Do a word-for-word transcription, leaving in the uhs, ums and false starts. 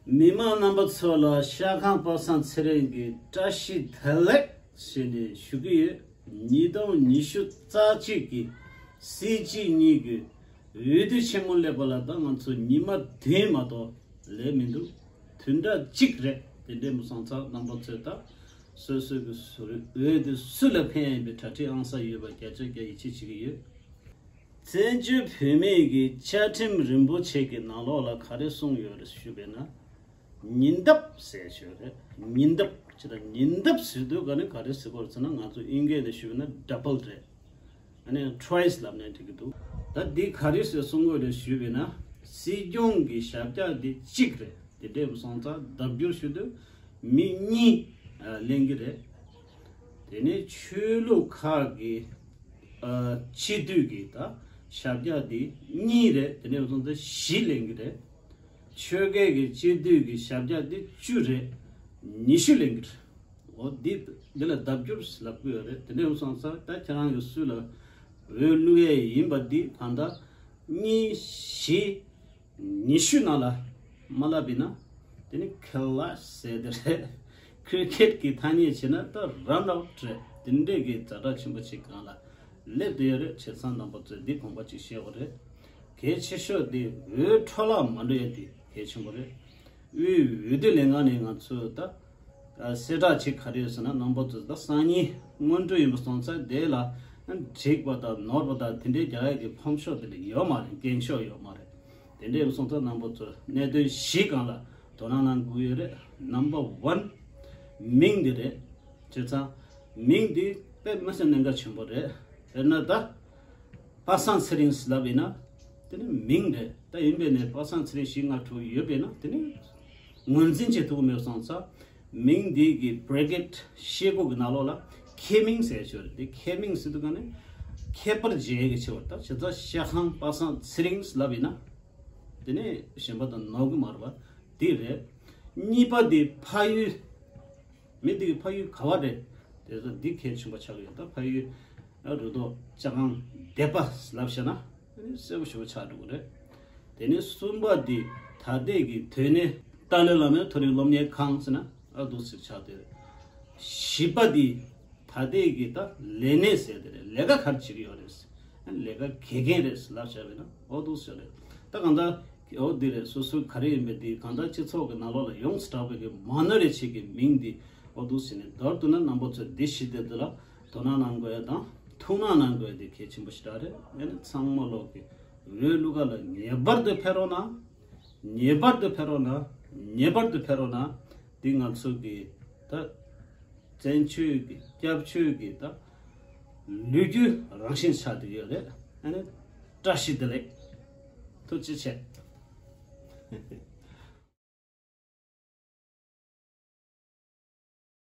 མི་མང་རྣམ་པ་ཚོ་ལ་ཤ་ཁང་པ་སངས་ཚེ་རིང་གི་བཀྲ་ཤིས་བདེ་ལེགས་ཞུས་ནས་ཞུ་གི་ཡོད། ཉིས་སྟོང་ཉི་ཤུ་རྩ་གཅིག་གི་སྲིད་སྤྱི་གཉིས་ཀྱི་འོས་བསྡུ་ཆེན་མོ་སླེབས་པ་ལ་ད་ང་ཚོ་ཉི་མ་བདུན་མ་གཏོགས་ལས་མི་འདུག་དུས་འདྲ་གཅིག་རེད། དེ་འདྲས་མོ་སོང་ཙང་རྣམ་པ་ཚོས་ད་སོ་སོ་གི་སོ་རེ་འོས་དེ་སུ་ལ་ཕན་ཡིན་པའི་གྲ་སྒྲིག་ཨང་གསར་ཡོད་པ་བརྒྱ་ཆ་བརྒྱ་ཡིད་ཆེས་བྱེད་ཀྱི་ཡོད། བཙན་བྱོལ་བོད་མིའི་གི་བཅའ་ཁྲིམས་རིན་པོ་ཆེ་གི་ནང་ལོགས་ལ་ག་རེ་གསུངས་ཡོད་རེད་ཞུས་པས་ན། ཉིན་ལྡབ་ཟེར་ཞོར་རེད། ཉིན་ལྡབ་ཅེས་དང་ཉིན་ལྡབ་ཟེར་དུས་ག་ནས་ག་རེ་ཟེར་དགོས་རེད་ཟེར་ན། ང་ཚོ་དབྱིན་སྐད་ལ་ཞུས་པས་ན་double རེད། ཨ་ནི་twice ལབ་ནས་འགྲིག་གི་འདུག་ད་འདི་ག་རེ་ཟེར་གསུང་དགོས་རེད་ཞུས་པས་ན། སྲིད་སྐྱོང་གི་ཞབས་བཀྱག་འདི་གཅིག་རེད། དེ་འདྲས་སོང་ཙང་ལྡབ་འགྱུར་ཞུ་དུས་མི་གཉིས་ལེན་གྱི་རེད། དེ་ནས་ཆོས་ལུགས་ཁག་གི་སྤྱི་འཐུས་ཀྱི་ད་ཞབས་བཀྱག་འདི་གཉིས་རེད། དེ་འདྲས་སོང་ཙང་བཞི་ལེན་གྱི་རེད། ཆོལ་ཁའི་གི་སྤྱི་འཐུས་ཀྱི་ཞབས་བཀྱག་འདི་བཅུ་རེད། ཉི་ཤུ་ལེན་གྱི་རེད། འོ་འདི་འདི་ལ་ལྡབ་འགྱུར་ལབ་ཀྱི་ཡོད་རེད། དེ་འདྲས་སོང་ཙང་ད་ཁྱེད་རང་གི་སུ་ལ་འོས་བླུག་ཡས་ཡིན་པ་འདི་གང་ལྟར་གཉིས་བཞི་ཉི་ཤུ་ནང་ལ་མ་ལབ་པས་ན། དེ་ནི་ཁེ་ལ་ཟེར་དེ་རེད། ཁི་རི་ཀེད་ཀྱི་ཐ་སྙད་བྱས་ན་ད་རན་ཨའུཊ་རེད། དེ་འདྲས་ཀྱི་ཛ་དྲག་ཆེན་པོ་ཅིག་སྒང་ལ་སླེབས་བསྡད་ཡོད་རེད། བྱས་ཙང་རྣམ་པ་ཚོས་འདི་དགོངས་པ་ཅིག་བཞེས་དགོས་རེད། གལ་ཆེ་ཤོས་དེ་འོས་འཕྲོ་བརླག་མ་འགྲོ་ཡ་དེ་གལ་ཆེན་པོ་རེད། དབུས་འོས་བསྡུ་ལས་ཁང་ནས་ང་ཚོས་ད་གསལ་བསྒྲགས་ཅིག་ག་རེ་ཡོད་ཟེར་ན། རྣམ་པ་ཚོས་ད་སང་ཉིན་སྔོན་འགྲོ་ཡིན་པ་སོང་ཙང་དེ་ལ་འགྲིག་པ་དང་ནོར་བ་དང་དེ་འདྲའི་རྒྱག་ཡ་གི་ཕོམ་ཤོག་དེ་འདྲ་ཡོད་མ་རེད། འགེངས་ཤོག་ཡོད་མ་རེད། དེ་འདྲ་ཡིན་པ་སོང་ཙང་རྣམ་པ་ཚོས་གནད་དོན་བཞི་སྒང་ལ་དོ་སྣང་གནང་དགོས་ཡོད་རེད། Number one མིང་འདི་རེད། བྱས་ཙང་མིང་འདི་དཔེ་མི་སྲིད་གནད་འགག་ཆེན་པོ་རེད། དཔེར་ན་ད་པ་སངས་ཚེ་རིང་ཟེར་ལབ་ཡིན་ན་དེ་ནི་མིང་རེད། ད་ཡིན་པས་ནས་པ་སངས་ཚེ་རིང་བཞི་ལྔ་དྲུག་ཡོད་པས་ན་དེ་ནི་ངོས་འཛིན་བྱེད་ཐུབ་ཀྱི་མེད་སོང་ཙང་། མིང་འདི་གི་bracket ཤེལ་སྒོ་གི་ནང་ལོགས་ལ་ཁྱད་མིང་ཟེར་ཞོར་དེ་ཁྱད་མིང་ཟེར་དུས་ག་ནས་ཁྱད་པར་འབྱེད་ཀྱི་ཆེ་བར། ད་བྱས་ཙང་ཤ་ཁང་པ་སངས་ཚེ་རིང་ཟེར་ལབ་ཡིན་ན་དེ་ནི་གཞན་པ་དང་ནོར་གི་མ་རེད་པ། འདི་རེད། གཉིས་པ་འདི་ཕ་ཡུལ། མི་འདི་གི་ཕ་ཡུལ་ག་བ་རེད། དེ་ཚོ་འདི་གལ་ཆེན་པོ་ཆགས་ཀྱི་ཡོད། ད་ཕ་ཡུལ་རུ་ཐོག་ལྕགས་ཁང་སྡེ་པ་ལབ་བྱས་ན་གསལ་པོ་ཞེ་པོ་ཆགས་འགྲོ་གི་རེད། དེ་ནས་གསུམ་པ་འདི་ད་ལྟའི་གི་དོན་གནས་ཏཱ་ལའི་བླ་མའི་མཐོ་རིམ་སློབ་གཉེར་ཁང་ཟེར་ན་ཨ་འདུག་ཟེར་ཆགས་བསྡད་རེད། བཞི་པ་འདི་ད་ལྟའི་གི་ད་ལས་གནས་ཟེར་དེ་རེད། ལས་ཀ་ག་རེ་བྱེད་ཀྱི་ཡོད་རེད། ལས་ཀ་དགེ་རྒན་རེད་ལབ་བྱས་པས་ན་ཨོ་འདུག་ཟེར་རེད། ད་གང་ལྟར་ཨོ་འདི་རེད། སོ་སོ་ག་རེ་ཡིན་པའི་འདི་གང་ལྟར་སྤྱི་ཚོགས་ཀྱི་ནང་ལོགས་ལ་ཡོངས་སུ་གྲགས་པའི་གི་མ་ནོར་རེ་བྱེད་ཀྱི་མིང་འདི་ཨོ་འདུག་ཟེར་ནས། མདོར་བསྡུ་ན་རྣམ་པ་ཚོས་འདི་ཞིག་དེ་འདི་ལ་དོ་སྣང་གནང་དགོས་ཡ་དང་ཐུགས་སྣང་གནང་དགོས་ཡ་འདི་གལ་ཆེན་པོ་ཞིག་རེད། ཨེ་ནི་ཚང་མ་ལོག་གི་འོས་བླུག་ག་ལ་ངེས་པར་དུ་ཕེབས་རོགས་གནང་། ངེས་པར་དུ་ཕེབས་རོགས་གནང་། ངེས་པར་དུ་ཕེབས་རོགས་གནང་། འདི་ང་ཚོ་གི་ད་བཙན་བྱོལ་གྱི་སྐྱབས་བཅོལ་གྱི་ད་ལོ་རྒྱུས་རང་བཞིན་ཆགས་བསྡད་ཡོད་རེད། ཨ་ནི་བཀྲ་ཤིས་བདེ་ལེགས། ཐུགས་རྗེ་ཆེ།